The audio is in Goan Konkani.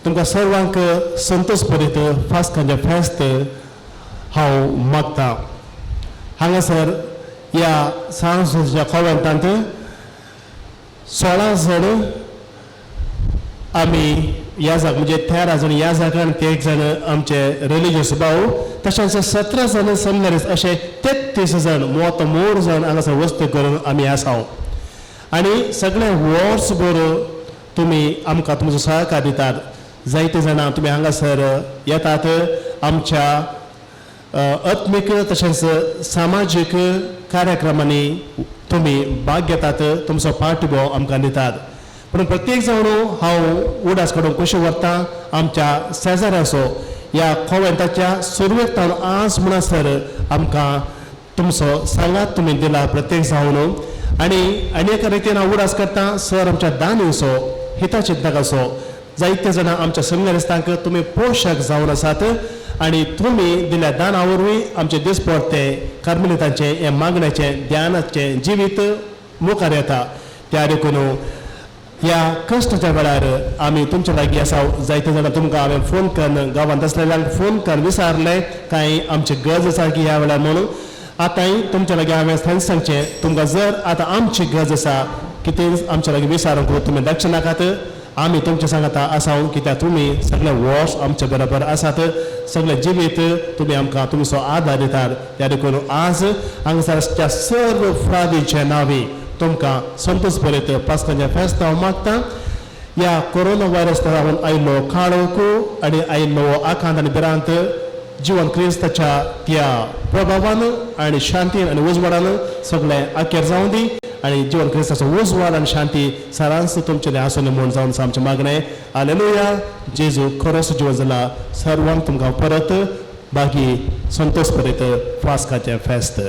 तुमकां सर्वांक संतोश भरीत फास्कांचें फेस्त हांव मागतां. हांगासर ह्या सांजच्या कोवेंतांत 16 जाण आमी ह्या जाग म्हणजे 13 जाण ह्या जागा आनी ते एक जाण आमचे रिलिजियस भाव, तशेंच 17 जाण सेमिनारीस, अशे 33 जाण मोत मोर जाण हांगासर वस्तू करून आमी आसा. आनी सगळें वर्सभर तुमी आमकां तुमचो सहकार दितात. जायते जाणां तुमी हांगासर येतात, आमच्या आत्मीक तशेंच सामाजीक कार्यक्रमांनी तुमी भाग घेतात, तुमचो पाठिंबो आमकां दितात. पूण प्रत्येक जाण हांव उडास काडून कशें व्हरता आमच्या शेजाऱ्याचो ह्या कोवेंताच्या सुरवेक तावन आज म्हणसर आमकां तुमचो सांगात तुमी दिला प्रत्येक जावन. आनी आनी एका रितीन हांव उडास करता सर आमच्या दानिवचो हिताचिंतकाचो. जायते जाणां आमच्या सेमिनारिस्तांक तुमी पोशक जावन आसात आनी तुमी दिल्या दाना वरवीं आमचे दिसपडते कार्मेलितांचें हें मागण्याचें ध्यानाचें जिवीत मुखार येता. त्या देखून ह्या कश्टाच्या वेळार आमी तुमच्या लागीं आसा. जायते जाणां तुमकां हांवें फोन करून गांवांत आसलेल्यांक फोन करून विचारलें कांय आमची गरज आसा की ह्या वेळार म्हणून. आतांय तुमच्या लागीं हांवें थंय सांगचें, तुमकां जर आतां आमची गरज आसा कितें आमच्या लागीं विचारूंक तुमी लक्ष नाकात, आमी तुमच्या सांगाता आसा, कित्याक तुमी सगळे वर्स आमच्या बरोबर आसात, सगळे जिवीत तुमी आमकां तुमचो आदार दितात. त्या देखून आज हांगासरच्या सर्व फ्रादीच्या नांवी तुमकां संतोश भरीत पास्कांचें फेस्त हांव मागता. ह्या कोरोना व्हायरस लागून आयिल्लो काळोख आनी आयिल्लो आकांत आनी भिरांत जिवन क्रिस्ताच्या त्या प्रभावान आनी शांतीन आनी उजवाडान सगळें अखेर जावं दी आनी जिवन क्रिस्ताचो उजवाड आनी शांती सारांश तुमचें आसून म्हूण जावन आमचें मागणें. हालेलुया. जेजू खरोच जिवन जाला. सर्वांक तुमकां परत बाकी संतोश भरीत फास्काचें फेस्त.